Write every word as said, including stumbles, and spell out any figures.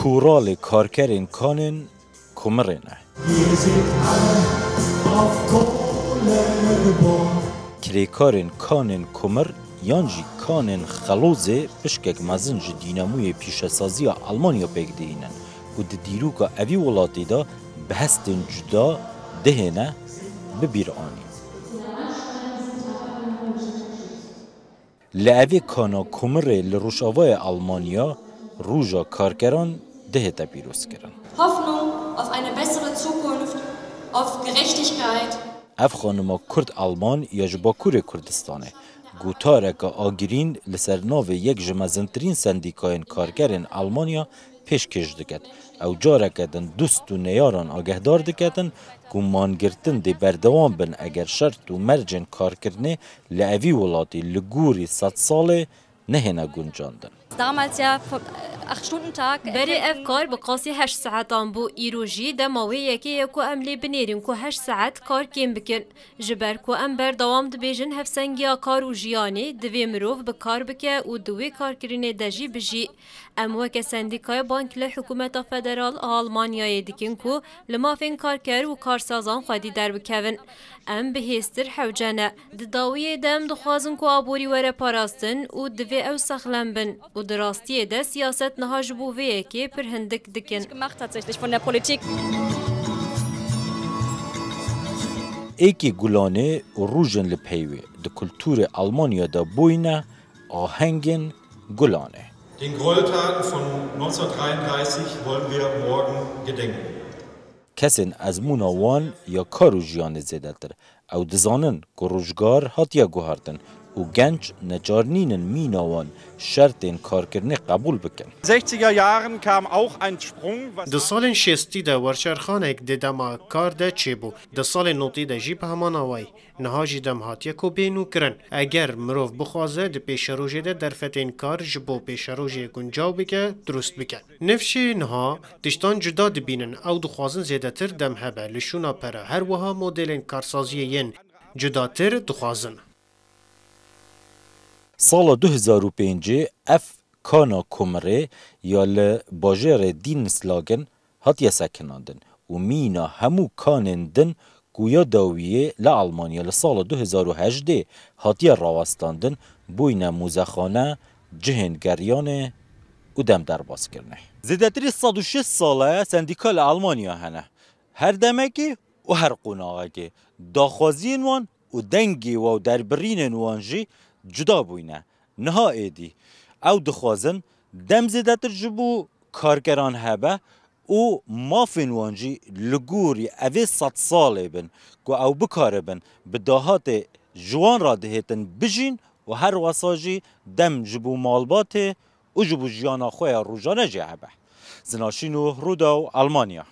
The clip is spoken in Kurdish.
Pûralê karkerên kanên kumirê ne. Wir sind alle auf Kohlenbohr. Kirêkarên kanên kumir yan jî kanên xelozê pişkek mezin ji dînamoyê pîşesaziya Almanya pêk dihînin û di dîroka evî welatî de bi hestên cuda dihêne bi bîr anîn. Li evê kana kumirê li rojavayê Almanya roja karkeran dihête pîrozkirin. Hoffnung auf eine bessere Zukunft, auf Gerechtigkeit. Ev xanima Kurd Alman ya ji Bakurê Kurdistanê gotareke agirîn li ser navê yek ji mezintirîn sendîkayên karkerên Almanya pêşkêş diket. Ew careke din dost û neyaran agehdar diketin ku mangirtin dê berdewam bin eger şert û mercên karkirinê li evî welatî li gorî sedsalê nehêne guncandin. Damals ja vom, äh, Acht-Stunden-Tag, äh, Berê ev kar bi qasî heşt saetan bû. Îro jî dema wê yekê ye ku em lê binêrin ku heşt saet kar kêm bikin. Ji ber ku em berdewam dibêjin hevsengiya kar û jiyanê, divê mirov bi kar bike û di wê karkirinê de jî bijî. Em weke sendîkaya bank li hikûmeta federal a Almanyayê dikin ku li mafên karker û karsazan xwedî derbikevin. Em bihêztir hewce ne. Di dawiyê de em dixwazin ku aborî were parastin û divê ew sexlem bin û di rastiyê de siyaset niha ji bo vê yekê pir hindik dikin. Gemacht tatsächlich von der Politik. Êkê Gulanê û rojên li pey wê di kulturê Almanya de bûyne ahengên Gulanê. Den Gräueltaten von neunzehnhundertdreiunddreißig wollen wir morgen gedenken. Kesên ezmûna wan ya kar û jiyanê zêdetir. Ew dizanin ku rojgar hatiye guhartin û genç neçar nînin mîna wan şertên karkirinê qebûl bikin. Sechziger Jahren kam auch ein Sprung, was Di salên şêstî de werçerxanek di dema kar de çêbû. Di salên notî de jî bi heman awayî. Niha jî dem hatiye ku bê nûkirin. Eger mirov bixwaze, di pêşerojê de derfetên kar ji bo pêşerojê guncaw bike, dirust bike. Nifşê niha tiştan cuda dibînin, ew dixwazin zêdetir dem hebe li şûna pere, her wiha modêlên karsaziyê yên cudatir dixwazin. Sala du hezar û pêncê ev kana komirê ya li bajêrê Dienstlagen hatiye sekinandin û mîna hemû kanên din ku ya dawiyê li Almanya li sala du hezar û hejdê hatiye rawestandin, bûyne mûzexane, cihên geriyanê û dem derbas kirine. Zêdetirî sed û şêst sal e sendîka li Almanya hene. Her demekî û her qonaxekê daxwaziyên wan û dengê wa û derbirînên wan jî cuda bûyne. Niha êdî ew dixwazin dem zêdetir ji bo karkeran hebe û mafên wan jî li gorî evê sedsalê bin ku ew bikaribin bi dahatê ji wan re dihêtin bijîn û her wesa jî dem ji bo malbatê û ji bo jiyana xwe ya rojane jî hebe. Zinaşîno Rûdaw, Almanya.